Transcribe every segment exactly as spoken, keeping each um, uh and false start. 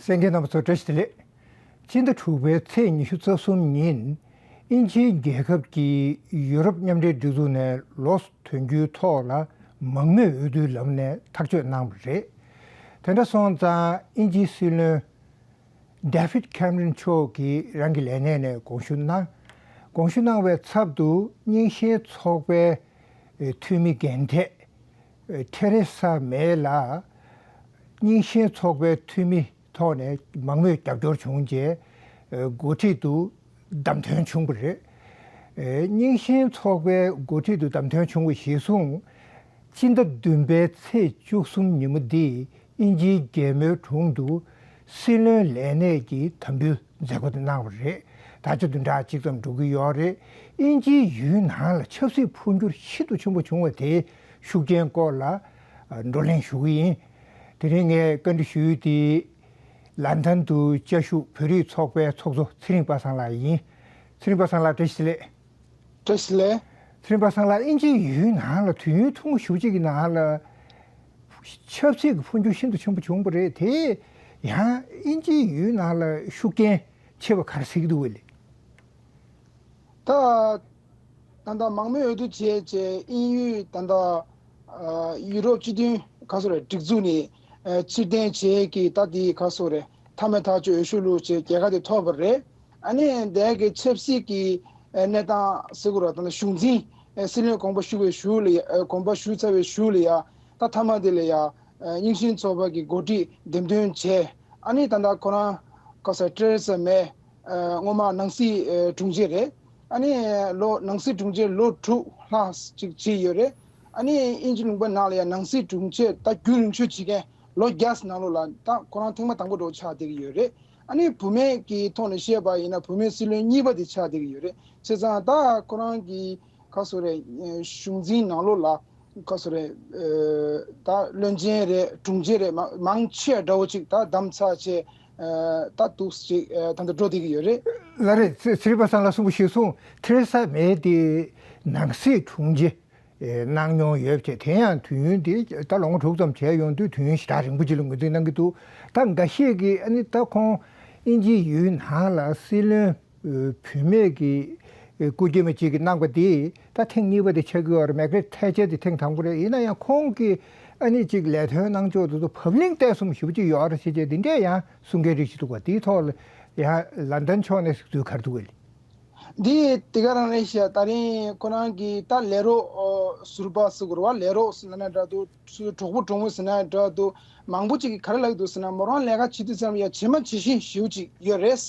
གསན་མཁན་རྣམ་པ་ཚོ་བཀྲ་ཤིས་བདེ་ལེགས། སྤྱི་ཟླ་དྲུག་པའི་ཚེས་ཉི་ཤུ་རྩ་གསུམ་ཉིན་དབྱིན་ཇིའི་རྒྱལ་ཁབ་ཀྱིས་ཡུ་རོབ་མཉམ་འབྲེལ་སྒྲིག་འཛུགས་ནས་ལོ་དོན་རྒྱུའི་ཐོག་ལ་མང་མོས་འོས་བསྡུའི་ལམ་ནས་ཐག་གཅོད་གནང་བ་རེད། དེ་འདྲ་སོང་ཙང་དབྱིན་ཇིའི་སྲིད་བློན་David Cameron མཆོག་གིས་རང་གི་ལས་གནས་ནས་དགོངས་ཞུ་གནང་། དགོངས་ཞུ་གནང་བའི་ཚབ་ཏུ་རྙིང་ཞེན་ཚོགས་པའི་འཐུས་མི་རྒན་གྲས་ཐེ་རེ་ས་མེ་ལ་རྙིང་ཞེན་ཚོགས་པའི་འཐུས་མི་ཐོག་ནས་མང་མོས་རྒྱབ་སྐྱོར་བྱུང་རྗེས་འགོ་ཁྲིད་དུ་བདམས་ཐོན་བྱུང་བ་རེད། རྙིང་ཞེན་ཚོགས་པའི་འགོ་ཁྲིད་དུ་བདམས་ཐོན་བྱུང་བ་གཞིར་བཟུང་སྤྱི་ཟླ་བདུན་པའི་ཚེས་བཅུ་གསུམ་ཉིན་མོ་འདི་དབྱིན་ཇིའི་རྒྱལ་མོའི་དྲུང་དུ་སྲིད་བློན་ལས་གནས་ཀྱི་དམ་འབུལ་མཛད་སྒོ་དེ་གནང་བ་རེད། ད་ཆ་བདུན་ཕྲག་གཅིག་ཙམ་འགྲོ་གི་ཡོད་རེད། དབྱིན་ཇིའི་ཡུལ་ནང་ལ་ཆབ་སྲིད་འཕོ་འགྱུར་ཤིན་ཏུ་ཆེན་པོ་བྱུང་བ་དེའི་ཤུགས་རྐྱེན་སྐོར་ལ་བགྲོ་གླེང་ཞུ་གི་ཡིན། དེ་རིང་ངས་བཀའ་འདྲི་ཞུ་ཡུལ་དེ་ལན་ཌན་དུ་བཅའ་བཞུགས་བོད་རིགས་ཚོགས་པའི་ཚོགས་གཙོ་ཚེ་རིང་པ་སངས་ལགས་ཡིན། ཚེ་རིང་པ་སངས་ལགས་བཀྲ་ཤིས་བདེ་ལེགས། བཀྲ་ཤིས་བདེ་ལེགས། ཚེ་རིང་པ་སངས་ལགས། དབྱིན་ཇིའི་ཡུལ་ནང་ལ་དུས་ཡུན་ཐུང་ངུ་ཞེ་པོ་ཅིག་གི་ནང་ལ་ཆབ་སྲིད་ཀྱི་འཕོ་འགྱུར་ཤིན་ཏུ་ཆེན་པོ་བྱུང་བ་རེད། དེ་ཡང་དབྱིན་ཇིའི་ཡུལ་ནང་ལ་ཤུགས་རྐྱེན་ཆེ་བ་ག་རེ་སྲིད་ཀྱི་འདུག་བས་ལེ། ད་ད་ལྟ་མང་མོས་འོས་བསྡུ་བྱས་བྱས་དབྱིན་ཡུལ་ད་ལྟ་ཨ་ཡུ་རོབ་སྤྱི་མཐུན་ག་སོ་རེད་སྒྲིག་འཛུགས་ནས་ཨ་ཕྱིར་འཐེན་བྱས་ཀྱི་ད་དེ་ག་སོ་རེད་མཐའ་མའི་ཐག་གཅོད་འོས་ཤོག་བླུགས་བྱས་རྒྱལ་ཁ་དེ་ཐོབ་པ་རེད། ཨ་ནི་འདས་ཀྱི་ཆབ་སྲིད་ཀྱི་ཨ་གནས་སྟངས་ཟེར་དགོས་རེད། ད་ལྟ་གཞུང་འཛིན་ཨ་སྲིད་བློན་དགོངས་པ་ཞུ་བའི་གཞུག་ལ་ཡ་ཨ་དགོངས་པ་ཞུས་ཚར་བའི་གཞུག་ལ་ཡ་ད་མཐའ་མ་དེ་ལ་ཡ་ཨ་རྙིང་ཞེན་ཚོགས་པ་གི་འགོ་ཁྲིད་འདེམས་ཐོན་བྱས། ཨ་ནི་ད་ལྟ་ཁོ་རང་ག་སོ་ཐེ་རེ་ས་མེ་ཨ་སྔོན་མ་ནང་སྲིད་ཨ་དྲུང་ཆེ་རེད། ཨ་ནི་ལོ་ནང་སྲིད་དྲུང་ཆེ་ལོ་དྲུག་ལྷག་ཅིག་བྱས་ཡོད་རེད། ཨ་ནི་དབྱིན་ཇི་ལུང་པ་ནང་ལ་ཡང་ནང་སྲིད་དྲུང་ཆེ་ད་རྒྱུན་རིང་ཤོས་བྱེད་མཁན་ལོ་བརྒྱ་ནང་ལོགས་ལ་ད་ཁོ་རང་ཐེངས་མ་དང་པོ་འདྲ་བོ་ཆགས་བསྡད་ཀྱི་ཡོད་རེད། ཨ་ནི་བུད་མེད་ཀྱི་ཐོག་ནས་བཤད་པ་ཡིན་ན་བུད་མེད་སྲིད་བློན་གཉིས་པ་དེ་ཆགས་བསྡད་ཀྱི་ཡོད་རེད། བྱས་ཙང་ད་ཁོ་རང་གི་ག་སོ་རེད་གཞུང་འཛིན་ནང་ལོགས་ལ། ག་སོ་རེད། ཨ་ད་བློན་ཆེན་རེད་དྲུང་ཆེ་རེད་མ་མང་ཆེ་འདྲ་བོ་ཅིག་ད་བདམས་ཚར་བྱས་ཨ་ད་འདུག་ཅིག་ཨ་ད་ལྟ་འགྲོ་བསྡད་ཀྱི་ཡོད་རེད། ལགས་རེད། ཚེ་ཚེ་རིང་པ་སངས་ལགས་གསུངས་པ་གཞིར་བཟུང་ཐེ་རེ་ས་མེ་དེ་ནང་སྲིད་དྲུང་ཆེ་ཨེ་གནང་མྱོང་ཡོད་པ་བྱས། དེ་ཡང་དུས་ཡུན་དེ་ད་ལོ་ངོ་དྲུག་ཙམ་བྱས་ཡོང་དུས་དུས་ཡུན་ཞེ་དྲག་རིང་པོ་ཅིག་ལ་ངོས་འཛིན་གནང་གི་འདུག་ད་འགའ་ཤས་ཀྱིས་ཨ་ནི་ད་ཁོང་དབྱིན་ཇིའི་ཡུལ་ནང་ལ་སྲིད་བློན་བུད་མེད་ཀྱི་སྐུ་སྐྱེས་མ་གཅིག་གིས་གནང་པ་དེ་ད་ཐེངས་གཉིས་པ་དེ་ཆགས་ཀྱི་ཡོད་རེད། མེག་རེད་ཐེ་ཆར་དེ་ཐེངས་དང་པོ་རེད། ཡིན་ན་ཡང་ཁོང་གིས་ཨ་ནི་གཅིག་ལས་དོན་གནང་ཕྱོགས་དེ་ཚོ་བབ་བརླིང་གཏད་སོང་ཞེ་པོ་ཅིག་ཡོད་རེད་ཟེར་བྱས་དེ་འདྲས་ཡང་གསུང་མཁན་རིགས་ཤིག་འདུག་པ། དེའི་ཐོག་ལ་ཡང་ལན་ཌན་ཕྱོགས་ནས་གཟིགས་ཚུལ་ག་རེ་འདུག་གས། འདི་དེ་ག་རང་རེད་ཤག་ད་རིང་ཁོ་རང་གི་ད་ལས་རོགས་ཨོ་ཟུར་པ་ཟེར་དགོས་རེད་བ། ལས་རོགས་ཟེར་ན་འདྲ་འདུག་གྲོགས་པོ་གྲོགས་མོ་ཟེར་ན་འདྲ་འདུག་མང་པོ་ཅིག་གིས་ག་རེ་ལབ་ཀྱི་འདུག་ཟེར་ན་མོ་རང་ལས་ཀ་བྱེད་དུས་ཙམ་ཡ་ཇེ་མ་ཇེ་ཞན་ཞེ་པོ་ཅིག་ཡོད་རེད།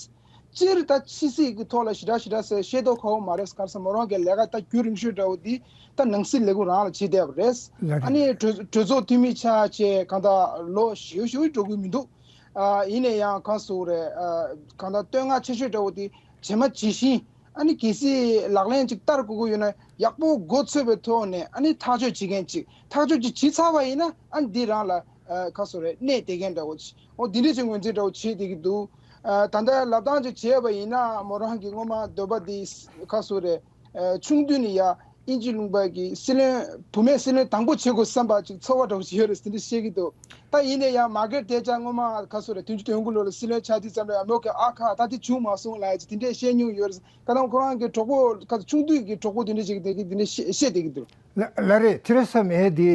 སྤྱིར་ད་ཕྱི་སྲིད་ཀྱི་ཐོག་ལ་ཞེ་དྲག་ཞེ་དྲག་ཟེར་ཤེས་རྟོགས་ཁག་པོ་མ་རེད། ག་རེ་ཟེར་མོ་རང་གི་ལས་ཀ་ད་རྒྱུན་རིང་ཤོས་འདྲ་བོ་འདི་ད་ནང་སྲིད་ལས་ཁུངས་རང་ལ་བྱེད་བསྡད་པ་རེད། ལགས་རེད། ཨ་ནི་གྲོས་གྲོས་ཚོགས་འཐུས་མི་ཆགས་བྱས་གང་ལྟར་ལོ་ཞེ་པོ་ཞེ་པོ་འགྲོ་གི་མི་འདུག་ཨ་ཡིན་ན་ཡང་གང་ཟེར་དགོས་རེད། ཨ་གང་ལྟར་བསྟོད་བསྔགས་ཆེ་ཤོས་འདྲ་བོ་དེ་ཇེ་མ་ཇེ་ཞན། ཨ་ནི་གལ་སྲིད་ལག་ལེན་ཅིག་བསྟར་དགོས་ཀྱི་ཡོད་ན་ཡག་པོ་མགོ་ཚོད་པའི་ཐོག་ནས་ཨ་ནི་ཐག་གཅོད་བྱེད་མཁན་ཅིག་ཐག་གཅོད་ཅིག་བྱས་ཚར་བ་ཡིན་ན་ཨ་ནི་འདི་རང་ལ་ཨ་གང་ཟེར་དགོས་རེད། གནས་བསྡད་མཁན་འདྲ་བོ་ཅིག་འོ་འདི་འདྲས་ཅིག་ངོས་འཛིན་འདྲ་བོ་བྱེད་བསྡད་ཀྱི་འདུག་ཨ་ད་ལྟ་ལབ་སྟངས་ཅིག་བྱས་པ་ཡིན་ན་མོ་རང་གི་སྔོན་མ་འདོད་པ་འདི་གང་ཟེར་དགོས་རེད། ཨ་ཆུང་དུས་ནས་ཡ་དབྱིན་ཇི་ལུང་པ་གི་སྲིད་བློན་བུད་མེད་སྲིད་བློན་དང་པོ་བྱེད་དགོས་བསམ་པ་ཅིག་ཚོར་བ་འདྲ་བོ་ཅིག་ཡོད་རེད་ཟེར་འདི་བཤད་ཀྱི་འདུག་ད་ཡིན་ནའི་ཡང་མར་གྷི་རེད་ཐེ་ཆར་སྔོན་མ་ག་ཟེར་རེད་བདུན་ཅུ་དོན་དགུ་ལོ་ལ་སྲིད་བློན་ཆགས་དུས་ཙམ་ལ་ཡང་མོ་གི་ཨ་ཁ་ད་དེ་བྱུང་མ་སོང་ལབ་ཡ་ཅིག་དེ་འདྲས་བཤད་མྱོང་ཡོད་རེད། ཁ་སང་ཁོ་རང་གི་གྲོགས་པོ་ཁ་ཆུང་དུས་ཀྱི་གྲོགས་པོ་དེ་འདྲས་ཅིག་དེ་དེ་འདྲས་བཤད་བཤད་བསྡད་ཀྱི་འདུག་ལ་ལ་རེད། ཐེ་རེ་ས་མེ་དེ་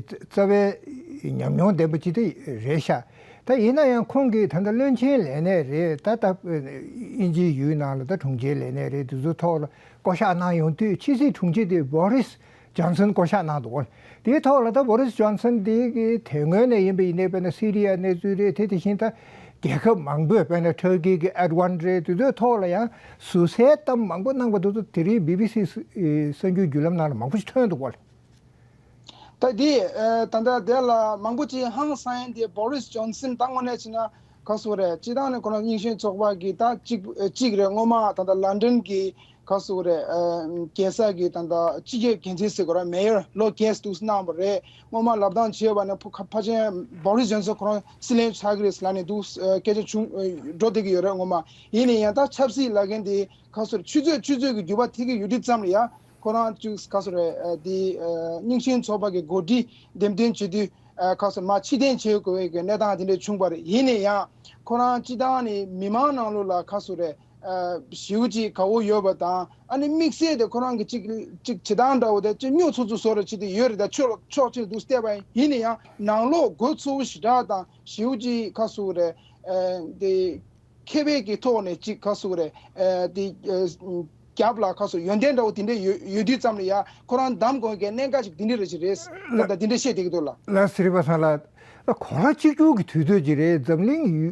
རྩ་བའི་ཉམས་མྱོང་ལྡན་པ་ཅིག་དེ་རེད་ཤག་ད་ཡིན་ན་ཡང་ཁོང་གིས་ད་ལྟ་བློན་ཆེན་ལས་གནས་རེད། ད་ལྟ་དབྱིན་ཇིའི་ཡུལ་ནང་ལ་ད་དྲུང་ཆེའི་ལས་གནས་རེད། དེ་ཚོའི་ཐོག་ལ་བསྐོ་གཞག་གནང་ཡོང་དུས་ཕྱི་སྲིད་དྲུང་ཆེ་དེ་བོ་རིས་ཇོན་སན་བསྐོ་གཞག་གནང་འདུག་དེའི་ཐོག་ལ་ད་བོ་རིས་ཇོན་སན་དེ་གི་དེ་སྔོན་ནས་ཡིན་པ་ཡིན་ནའི་དཔེར་ན་སི་རི་ཡ་གནས་ཚུལ་རེད། དེ་དེ་བཞིན་ད་རྒྱལ་ཁབ་མང་པོས་དཔེར་ན་ཊར་ཀི་གི་ཨེར་ཌོ་གྷན་རེད། དེ་ཚོའི་ཐོག་ལ་ཡང་ཟུར་ཟའི་གཏམ་མང་པོ་གནང་པ་དེ་ཚོ་དེ་རིང་བི་བི་སི་གསར་འགྱུར་བརྒྱུད་ལམ་ནང་ལ་མང་པོ་ཞིག་ཐོན་འདུག་གོ། ད་དེ་ཨ་ད་ལྟ་དེ་ལ་མང་པོ་ཅིག་ཧང་སང་ཡ་དེ་བོ་རིས་ཇོན་སན་ད་དངོས་གནས་བྱས་ན་ག་ཟེར་དགོས་རེད། སྤྱིར་བཏང་ནས་ཁོ་རང་རྙིང་ཞེན་ཚོགས་པ་གི་ད་གཅིག་གཅིག་རེད། སྔོན་མ་ད་ལྟ་ལན་ཌན་གི་ག་ཟེར་དགོས་རེད། ཨ་རྒྱལ་ས་གི་ད་ལྟ་སྤྱི་ཁྱབ་འགན་འཛིན་ཟེར་དགོས་རེད། མེ་ཡར་ལོ་བརྒྱད་འདུག་གནང་བ་རེད། སྔོན་མ་ལབ་སྟངས་བྱས་པ་ནས་ཕ་ཕ་ཕ་ཆེན་བོ་རིས་ཇོན་སན་ཁོ་རང་སྲིད་བློན་ཆགས་ཀྱི་རེད་ལབ་ནས་འདུག་ཨ་སྐད་ཆ་བྱུང་ཨ་འགྲོ་བསྡད་ཀྱི་ཡོད་རེད་སྔོན་མ། ཡིན་ན་ཡང་ད་ཆབ་སྲིད་ལབ་མཁན་དེ་ག་ཟེར་ཆུ་ཚོད་ཆུ་ཚོད་ཀྱི་འགྱུར་བ་ཐེབས་ཀྱི་ཡོད་དུས་ཙམ་ལ་ཡ་ཁོ་རང་ཅིག་ག་ཟེར་རེད། ཨ་དེ་ཨ་རྙིང་ཞེན་ཚོགས་པ་གི་འགོ་ཁྲིད་འདེམས་ཐོན་བྱེད་དུས་ ཨ་ཁ་སོ་མ་ཕྱིར་འཐེན་བྱེད་དགོས་པའི་གི་གནས་སྟངས་དེ་འདྲ་བྱུང་བ་རེད། ཡིན་ན་ཡང་ཁོ་རང་སྤྱི་བཏང་ནས་མི་མང་ནང་ལོགས་ལ་ཁ་སོ་རེད། ཨ་ཞེ་པོ་ཅིག་དགའ་བོ་ཡོད་པ་དང་། ཨ་ནི་དམིགས་བསལ་དེ་ཁོ་རང་གི་ཅིག་ཅིག་བྱེད་སྟངས་འདྲ་བོ་དེ་ཅིག་སྨྱོ་ཚུགས་ཚུགས་བཟོ་ར་བྱེད་དུ་ཡོད་རེད། ད་ཕྱོགས་ཕྱོགས་གཅིག་ཏུ་བལྟས་པ་ཡིན་ན་ཡང་ནང་ལོགས་དགོས་ཚུལ་ཞེ་དྲག་དང་ཞེ་པོ་ཅིག་ཁ་སོ་རེད། ཨ་དེ་མཁས་པའི་གི་ཐོག་ནས་ཅིག་ཁ་སོ་རེད། ཨ་དེ་ཨ་རྒྱབ་ལ་ཁ་སོ་ཡོན་ཏན་འདྲ་བོ་དེ་འདྲ་ཡོད་ཡོད་དུས་ཙམ་ལ་ཡ་ཁོ་རང་བདམས་དགོས་མཁན་གནད་འགག་ཅིག་དེ་འདྲ་རེད་ཅིག་རེད། ད་ལྟ་དེ་འདྲ་བཤད་བསྡད་ཀྱི་འདུག་ལ། ལགས་སོ། རིག་པ་བཟང་ལགས། ད་ཁོ་རང་གཅིག་གྱུར་གྱི་དུས་ཚོད་ཅིག་རེད། འཛམ་གླིང་ཡུ་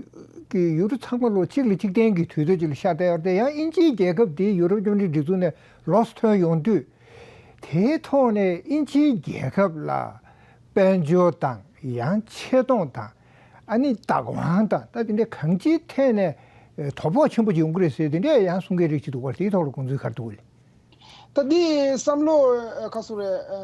གི་ཡུལ་གྲུ་ཚང་མ་ལོ་གཅིག་ལ་གཅིག་བརྟེན་གྱི་དུས་ཚོད་ཅིག་ལ་ཤར་བསྡད་ཡོད་རེད། དེ་ཡང་དབྱིན་ཇིའི་རྒྱལ་ཁབ་དེ་ཡུ་རོབ་མཉམ་འབྲེལ་སྒྲིག་འཛུགས་ནས་ལོགས་སུ་ཐོན་ཡོང་དུས། དེའི་ཐོག་ནས་དབྱིན་ཇིའི་རྒྱལ་ཁབ་ལ་དཔལ་འབྱོར་དང་ཡང་ཆེ་མཐོང་དང་། ཨ་ནི་བདག་དབང་དང་ད་དེ་འདྲའི་གང་ཅིའི་ཐད་ནས་ཨེ་དོ་ཕོག་ཆེན་པོ་ཅིག་ཡོང་གི་རེད་ཟེར་དེ་འདྲའི་ཡང་གསུང་མཁན་རིགས་ཅིག་འདུག་པ། དེའི་ཐོག་ལ་དགོངས་ཚུལ་ག་རེ་འདུག་གས། ད་འདི་བསམ་བློ་ཨ་ཁ་སོ་རེད། ཨ་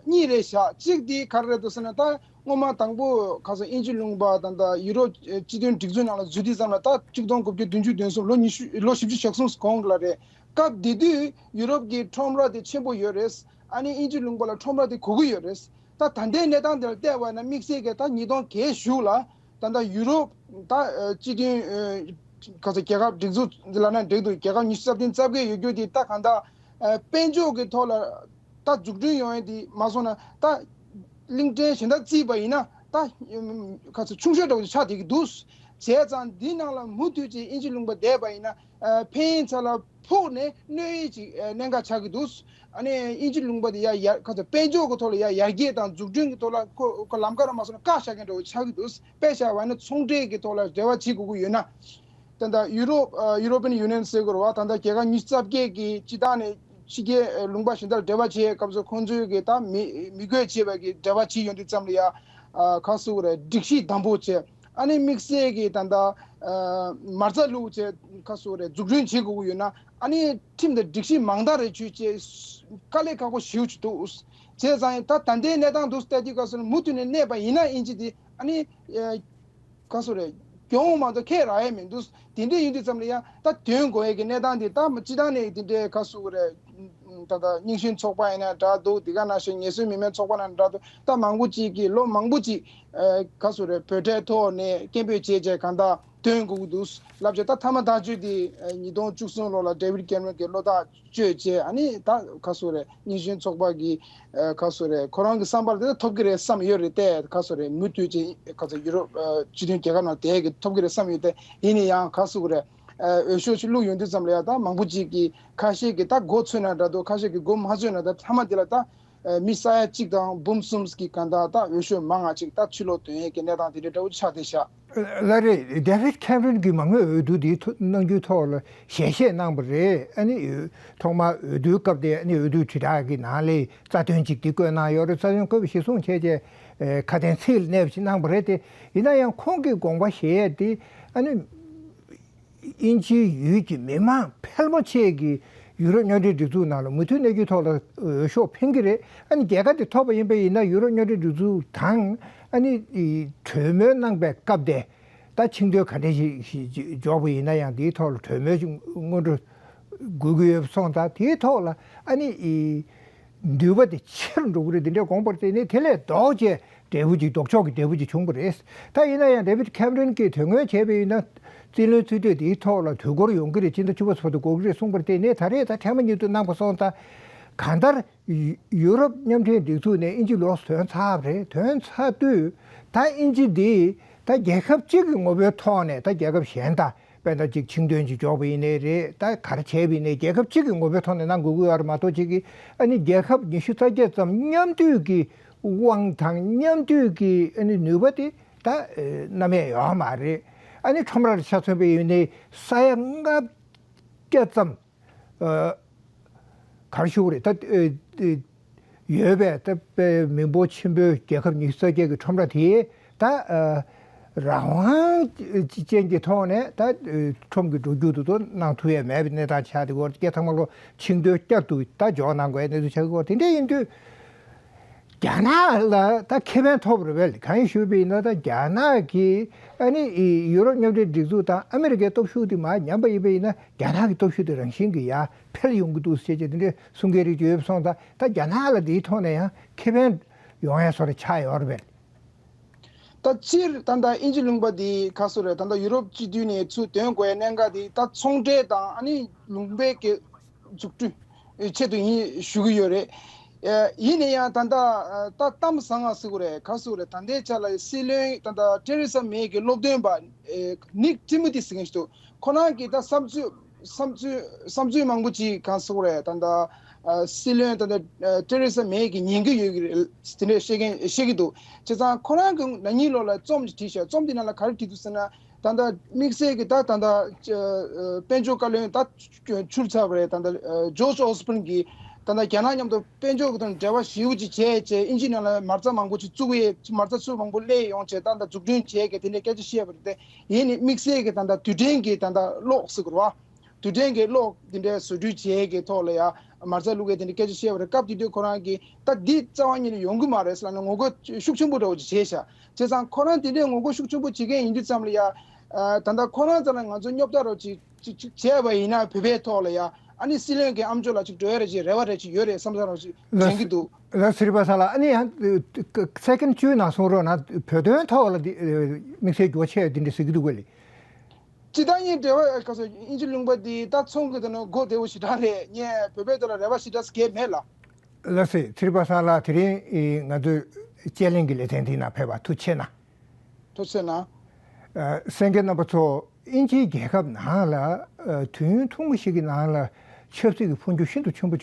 གཉིས་རེད་བཞག་གཅིག་འདི་ག་རེ་རེད་འདུག་ཟེར་ན། ད་སྔོན་མ་དང་པོ་ཁ་སོ་དབྱིན་ཇི་ལུང་པ་དང་ད་ཡུ་རོབ་ཨ་སྤྱི་མཐུན་སྒྲིག་འཛུགས་ནང་ལ་འཛུལ་དུས་ཙམ་ལ་ད་གཅིག་སྟོང་དགུ་བརྒྱ་བདུན་ཅུ་དོན་གསུམ་ལོ་ཉི་ཤུ་ལོ་བཞི་བཅུ་ཞེ་གསུམ་གོང་ལ་རེད། སྐབས་དེ་དུས་ཡུ་རོབ་ཀྱི་ཁྲོམ་ར་དེ་ཆེན་པོ་ཡོད་རེད། ཨ་ནི་དབྱིན་ཇི་ལུང་པ་ལ་ཁྲོམ་ར་དེ་དགོས་ཀྱི་ཡོད་རེད། ད་ད་ལྟའི་གནས་སྟངས་དེ་ལ་བལྟས་པ་ན་དམིགས་བསལ་གྱི་ད་ཉིས་སྟོང་བརྒྱད་གཞུག་ལ་ད་ལྟ་ཡུ་རོབ་ད་ཨ་སྤྱི་མཐུན་ཨ་ག་ཚོད་རྒྱལ་ཁབ་སྒྲིག་འཛུགས་ལབ་ན་འགྲིག་འདུག་རྒྱལ་ཁབ་ཉི་ཤུ་རྩ་བདུན་རྩ་བརྒྱད་ཡོད་རྒྱུ་དེ་ད་གང་ལྟར་ཨ་དཔལ་འབྱོར་གྱི་ཐོག་ལ་ད་འཛུགས་སྐྲུན་ཡོང་ཡས་དེ་མ་སོང་ན། ད་གླིང་ཕྲན་གཞན་དག་བརྩིས་པ་ཡིན་ན་ད་ཨ་ག་ཚོད་ཆུང་ཤོས་འདྲ་བོ་ཆགས་བསྡད་ཀྱི་འདུག་བྱས་ཙང་འདི་ནང་ལ་མུ་མཐུད་ཅིག་དབྱིན་ཇི་ལུང་པ་བསྡད་པ་ཡིན་ན། ཨ་ཕན་ཡོན་ཚ་ལ་ཕོག་ནས་གནོད་ཡས་ཅིག་ཨ་གནད་འགག་ཆགས་ཀྱི་འདུག་ཨ་ནི་དབྱིན་ཇི་ལུང་པ་དེ་ཡ་ཡར་ཁ་ཚ་དཔལ་འབྱོར་གྱི་ཐོག་ལ་ཡ་ཡར་རྒྱས་དང་འཛུགས་སྐྲུན་གྱི་ཐོག་ལ་ཁོ་ཁོ་ལམ་ཁ་ར་མ་སོང་ན་བཀག་བཞག་མཁན་འདྲ་བོ་ཆགས་ཀྱི་འདུག་དཔེ་བཞག་པ་ན་ཚོང་འབྲེལ་གྱི་ཐོག་ལ་འབྲེལ་བ་བྱེད་དགོས་ཀྱི་ཡོད་ན། ད་ལྟ་ཡུ་རོབ་ཨ་European Union ཟེར་དགོས་རེད་བ། ད་ལྟ་རྒྱལ་ཁབ་ཉི་ཤུ་རྩ་བརྒྱད་ཀྱི་སྤྱི་བཏང་ནས་ཕྱི་རྒྱལ་ལུང་པ་གཞན་དག་འབྲེལ་བ་བྱེད་སྐབས་སུ་ཁོང་ཚོའི་གི་ད་མི་མི་དགོས་བྱས་པ་གི་འབྲེལ་བ་བྱེད་ཡོང་དུས་ཙམ་ལ་ཡ་ཨ་ཁ་སུ་རེ་སྒྲིག་གཞི་དམ་པོ་བྱས། ཨ་ནི་དམིགས་བསལ་གྱི་ད་ལྟ་ཨ་མ་རྩ་ལུག་བྱས་ཁ་སོ་རེ་འཛུགས་སྐྲུན་བྱེད་དགོས་ཀྱི་ཡོད་ན། ཨ་ནི་ཁྲིམས་དང་སྒྲིག་གཞི་མང་དག་རེ་ཆུད་ཅེས་དཀའ་ལས་ཁག་པོ་ཞེ་པོ་ཅིག་འདུག་བྱས་ཙང་ད་ད་ལྟའི་གནས་སྟངས་འདུག་ལྟ་དུས་སྐབས་སུ་མུ་མཐུད་ནས་གནས་པ་ཡིན་ན་དབྱིན་ཇི་དེ་ཨ་ནི་ཁ་སོ་རེ་གྱོང་མ་གཏོགས་ཁེ་རག་ཡས་མི་འདུག་དེ་འདྲ་ཡིན་དུས་ཙམ་ལ་ཡང་ད་དོན་གོ་ཡས་ཀྱི་གནས་སྟངས་དེ་ད་སྤྱི་བཏང་ནས་དེ་འདྲའི་ཁ་སོ་རེ་ད་ལྟ་རྙིང་གཞུང་ཚོགས་པ་ཡིན་ན་འདྲ་འདུག་དེ་ག་ནང་བཞིན་ངལ་གསོའི་མི་སྨན་ཚོགས་པ་ན་འདྲ་འདུག་ད་མང་པོ་ཅིག་གིས་ལོ་མང་པོ་ཅིག་ཨ་ག་སོ་རེ་བོད་འབྲེལ་ཐོག་ནས་སྐད་འབོད་བྱས་བྱས་གང་ལྟར་ཐོན་དགོས་ཀྱི་འདུག་ལབ་བྱས། ད་མཐའ་མ་ཐག་གཅོད་དེ་ཨ་ཉིས་སྟོང་བཅུ་གསུམ་ལོ་ལ་David Cameron་གྱིས་བློ་ཐག་གཅོད་བྱས། ཨ་ནི་ད་ག་སོ་རེ་རྙིང་གཞུང་ཚོགས་པ་གི་ཨ་ག་སོ་རེ་ཁོ་རང་གི་བསམ་པར་དེ་ཐོབ་ཀྱི་རེད་བསམ་ཡོད་རེད་དེ། ག་སོ་རེ་མུ་མཐུད་ཅིག་ག་སོ་ཡུ་རོབ་ཨ་སྤྱི་མཐུན་རྒྱལ་ཁབ་ནང་བསྡད་ཀྱི་ཐོབ་ཀྱི་རེད་བསམ་ཡོད་དེ། ཡིན་ན་ཡང་ག་སོ་རེ་ཨ་འོས་ཤོག་ཅིག་བླུགས་ཡོང་དུས་ཙམ་ལ་ཡང་ད་མང་པོ་ཅིག་གིས་ཁ་ཤས་ཀྱིས་ད་མགོ་ཚོས་ན་འདྲ་འདུག་ཁ་ཤས་ཀྱིས་མགོ་མ་ཚོས་ན་འདྲ། མཐའ་མ་དེ་ལ་ད་ཨ་མི་ས་ཡ་གཅིག་དང་འབུམ་གསུམ་གྱི་གང་ལྟར་ད་འོས་ཤོག་མང་ང་ཅིག་ད་ཕྱིར་ལོག་ཐོན་ཡས་ཀྱི་གནས་སྟངས་དེ་འདྲ་འདྲ་བོ་ཆགས་བསྡད་ཤག་ལགས་རེད། David Cameron་གྱིས་མ་དངུལ་འོས་བསྡུ་འདི་ཐོ་གནང་རྒྱུའི་ཐོག་ལ་ཞལ་བཞེས་གནང་བ་རེད། ཨ་ནི་ཐོག་མར་འོས་བསྡུའི་སྐབས་དེ་ཨ་ནི་འོས་བསྡུའི་དྲིལ་བསྒྲགས་ཀྱི་ནང་ལ་རྩ་དོན་ཅིག་འདི་བཀོད་གནང་ཡོད་རེད། རྩ་དོན་བཀོད་པ་གཞིར་བཟུང་བྱས་རྗེས་ཨེ་ཁ་དན་ཚིག་ལ་གནས་པ་ཞིག་གནང་བ་རེད་དེ། ཡིན་ན་ཡང་ཁོང་གི་དགོངས་པ་བཞེས་ཡས་དེ་ཨ་ནི། དབྱིན་ཇིའི་ཡུལ་གྱི་མི་མང་ཕལ་མོ་ཆེ་གིས་ཡུ་རོབ་མཉམ་འབྲེལ་སྒྲིག་འཛུགས་ནང་ལ་མུ་མཐུད་གནས་རྒྱུའི་ཐོག་ལ་འོས་ཤོག་འཕེན་གྱི་རེད། ཨ་ནི་རྒྱལ་ཁ་དེ་ཐོབ་པ་ཡིན་པ་ཡིན་ན་ཡུ་རོབ་མཉམ་འབྲེལ་སྒྲིག་འཛུགས་དང་ཨ་ནི་གྲོས་མོལ་གནང་པའི་སྐབས་དེ་ད་ཆིངས་དོན་ག་འདྲ་ཞིག་ཞིག་འཇོག་པ་ཡིན་ན་ཡང་དེའི་ཐོག་ལ་གྲོས་མོལ་ཞིག་སྔོན་འགྲོ་དགོས་ཀྱི་ཡོད་པ་སོང་ཙང་། དེའི་ཐོག་ལ་ཨ་ནི། འདུས་པ་དེ་ཆེར་འགྲོ་གི་རེད། འདི་འདྲའི་དགོངས་པར་བརྟེན་ནས་དེ་ལས་ལྡོག་བྱས་འབྲས་བུ་ཅིག་ལྡོག་ཕྱོགས་ཀྱི་འབྲས་བུ་ཅིག་བྱུང་བ་རེད། ད་ཡིན་ན་ཡང་David Cameron་གྱིས་དོན་དངོས་བྱས་པ་ཡིན་ན་རྩིས་ལེན་རྩིས་སྤྲོད་དེའི་ཐོག་ལ་དུས་འཁོར་ཡོང་གི་རེད། ཕྱི་ཟླ་བཅུ་པ་ཚོ་དུ་འགོར་གི་རེད་གསུངས་པར་བརྟེན་ནས་ད་རེས་ད་ཐེངས་མ་ཉིད་དུ་གནང་པ་སོང་ཙང་། གང་ལྟར་ཡུ་ཡུ་རོབ་མཉམ་འབྲེལ་སྒྲིག་འཛུགས་ནས་དབྱིན་ཇི་ལོགས་སུ་ཐོན་ཚར་བ་རེད། ཐོན་ཚར་དུས་ད་དབྱིན་ཇི་འདི་ད་རྒྱལ་ཁབ་གཅིག་གི་ངོ་བོའི་ཐོག་ནས་ད་རྒྱལ་ཁབ་གཞན་དང་། དཔེར་ན་ཅིག་ཆིངས་དོན་ཅིག་འཇོག་པ་ཡིན་ནའི་རེད། ད་ག་རེ་བྱས་པ་ཡིན་ནའི་རྒྱལ་ཁབ་གཅིག་གི་ངོ་བོའི་ཐོག་ནས་གནང་དགོས་ཀྱི་ཡོད་རེད་མ་གཏོགས་ཅིག་གི་ཨ་ནི་རྒྱལ་ཁབ་ཉི་ཤུ་རྩ་བརྒྱད་ཙམ་མཉམ་འདུས་ཀྱི་དབང་དང་མཉམ་འདུས་ཀྱི་ཨ་ནི་ནུས་པ་དེ་ད་ཨེ་རྣམ་གཡེང་ཡོད་མ་རེད། ཨ་ནི་ཁྲོམ་རར་ཆ་མཚོན་པ་ཡིན་ནའི་ས་ཡ་ལྔ་བརྒྱ་ཙམ། ཨ་ག་རེ་ཞུ་དགོས་རེད། ད་ཨེ་ཨེ་ཡོད་པའི་ད་དཔེ་མི་འབོར་ཆེན་པོའི་རྒྱལ་ཁབ་ཉི་ཤུ་རྩ་བརྒྱད་ཀྱི་ཁྲོམ་ར་དེ་ད་ཨ་རང་དབང་ཅན་གྱི་ཐོག་ནས་ད་ཨེ་ཁྲོམ་གྱི་འགྲོ་རྒྱུ་དེ་ཚོ་གནང་ཐུབ་ཡས་མེད་པའི་གནས་སྟངས་ཆགས་བསྡད་ཡོད་རེད། སྐྱེ་ཐང་མ་ལོ་ཆིངས་དོན་བསྐྱར་དུ་ད་འཇོག་གནང་དགོས་ཡས་གནས་ཚུལ་ཆགས་ཀྱི་ཡོད་རེད། དེ་འདྲ་ཡིན་དུས། རྒྱ་ནག་ལ་ད་ཁེ་ཕན་ཐོབ་རེད་པས། གང་ཡིན་ཞུས་པ་ཡིན་ན་ད་རྒྱ་ནག་གིས་ཨ་ནི་ཡུ་རོབ་མཉམ་འབྲེལ་སྒྲིག་འཛུགས་དང་ཨ་མི་རི་ཀའི་སྟོབས་ཤུགས་དེ་མར་ཉམས་པ་ཡིན་པ་ཡིན་ན་རྒྱ་ནག་གི་སྟོབས་ཤུགས་དེ་རང་བཞིན་གྱིས་ཡར་འཕེལ་ཡོང་གི་འདུག་ཟེར་བྱས་དེ་འདྲའི་གསུང་མཁན་རིགས་ཡོད་པ་སོང་ཙང་། ད་རྒྱ་ནག་ལ་དེའི་ཐོག་ནས་ཡང་ཁེ་ཕན་ཡོང་ཡ་བཟོ་འདྲ་ཆགས་ཡོད་རེད་པས། ད་སྤྱིར་ད་ལྟ་དབྱིན་ཇི་ལུང་པ་འདི་ག་སོ་རེད། ད་ལྟ་ཡུ་རོབ་སྤྱི་འཐུས་ནས་ཚུར་འདོན་དགོས་གནད་འགག་འདི་ད་ཚོང་འབྲེལ་དང་ཨ་ནི་ལུང་པའི་གི་འཛུགས་སྐྲུན་ཆེད་དུ་ཡིན་ཞུ་གི་ཡོད་རེད། ཡིན་ན་ཡང་ད་ལྟ་ད་གཏམ་བཟང་ང་ཟེར་དགོས་རེད། ག་ཟེར་དགོས་རེད། ད་ལྟའི་ཆ་ལ་སྲིད་བློན་ད་ལྟ་ཏེ་རེ་ས་མེ་གི་སློབ་སྟོན་པ་ནིག་ཊི་མོ་ཐི་ཟེར་མཁན་ཞིག་འདུག་ཁོ་རང་གིས་ད་བསམ་ཚུལ་བསམ་ཚུལ་བསམ་ཚུལ་མང་པོ་ཅིག་ག་ཟེར་དགོས་རེད། ད་ལྟ་སྲིད་བློན་ད་ལྟ་ཏེ་རེ་ས་མེ་གིས་ཉན་གི་ཡོད་ཀྱི་རེད། དེ་འདྲས་བཤད་མཁན་བཤད་ཀྱི་འདུག་བྱས་ཙང་ཁོ་རང་གིས་ན་ནིང་ལོ་ལ་རྩོམ་ཅིག་བྲིས་ཤག་རྩོམ་དེ་ནང་ལ་ག་རེ་བྲིས་འདུག་ཟེར་ན། ད་ལྟ་དམིགས་བསལ་གྱི་ད་ད་ལྟ་དཔལ་འབྱོར་བཀའ་བློན་ད་འཁྱུར་ཚར་བ་རེད། ད་ལྟ་ཇོརྗ་ཨོ་སི་བྷོན་གྱིས་ད་ལྟ་རྒྱ་ནག་མཉམ་དུ་དཔལ་འབྱོར་གྱི་ཐོག་འབྲེལ་བ་ཞེ་པོ་ཅིག་བྱས་བྱས་དབྱིན་ཇི་ནང་ལ་མ་རྩ་མང་པོ་ཅིག་བཙུགས་ཡས། མ་རྩ་ཚུར་མང་པོ་སླེབས་ཡོང་བྱས་ད་ལྟ་འཛུགས་སྐྲུན་བྱས་གི་དེ་འདྲའི་སྐད་ཆ་བཤད་པ་རེད། དེ་ཡིན་ནི་དམིགས་བསལ་གྱི་ད་ལྟ་དུས་དྲན་གྱི་ད་ལྟ་གློག་ཟེར་དགོས་རེད་བ། དུས་དྲན་གྱི་གློག་འདི་འདྲའི་བཟོ་སྐྲུན་བྱེད་ཀྱི་ཐོག་ལ་ཡང་མ་རྩ་བླུག་གི་དེ་འདྲའི་སྐད་ཆ་བཤད་པ་རེད། སྐབས་དེ་དུས་ཁོ་རང་གིས་ད་འདི་རྩ་བ་ཉིད་ནས་ཡོང་གི་མ་རེད་ཟེར་ལབ་ནས་ངོ་རྒོལ་ཤུགས་ཆེན་པོ་འདྲ་བོ་ཅིག་བྱས་ཤག་བྱས་ཙང་ཁོ་རང་དེ་འདྲའི་ངོ་རྒོལ་ཤུགས་ཆེན་པོ་བྱེད་མཁན་ཡིན་དུས་ཙམ་ལ་ཡང་ད་ལྟ་ཁོ་རང་རྩ་ལ་ང་ཚོ་སྙོབ་ད་རོགས་ཅིག་ཅིག་ཅིག་བྱས་པ་ཡིན་ན་བོད་པའི་ཐོག་ལ་ཡང་ཨ་ནི་སྲིད་བློན་གྱི་ཨམ་ཅོག་ལ་ཅིག་འགྲོ་ཡ་རེ་ཅིག་རེ་བ་རེ་ཅིག་ཡོད་རེད་བསམ་བསམ་རོགས་ཅིག་དྲན་གྱི་འདུག་ལ་སི་རི་པ་ས་ལགས། ཨ་ནི་ཡང་སེ་ཀེན་ཌི་བཅུའི་ནང་གསུང་རོགས་གནང་། བོད་དོན་ཐོག་ལ་འདི་དམིགས་བསལ་འགྱུར་བ་ཆེ་འདི་འདྲ་ཟེར་གྱི་འདུག་ག་ལེ། སྤྱིར་བཏང་གཉིས་འབྲེལ་བ་ག་ཚོད་དབྱིན་ཇི་ལུང་པ་འདི་ད་ཚོང་གི་དོན་ནས་སྒོ་བདེ་བོ་ཞེ་དྲག་རེད། ངས་བོད་པའི་ཐོག་ལ་རེ་བ་ཞེ་དྲག་གང་ཡང་མེད་ལ། ལགས་སེ་ཚེ་རིང་པ་སངས་ལགས། དེ་རིང་ཨི་ང་ཚོའི་དཔྱད་གླེང་གི་ལེ་ཚན་འདིའི་ནང་ཕེབས་པར་ཐུགས་རྗེ་ཆེ་གནང་། ཐུགས་རྗེ་གནང་། ཨ་གསན་མཁན་རྣམ་པ་ཚོ། དབྱིན་ཇིའི་རྒྱལ་ཁབ་ནང་ལ་ཨ་དུས་ཡུན་ཐུང་ངུ་ཞིག་གི་ནང་ལ་ཆབ་སྲིད་ཀྱི་འཕོ་འགྱུར་ཤིན་ཏུ་ཆེན་པོ་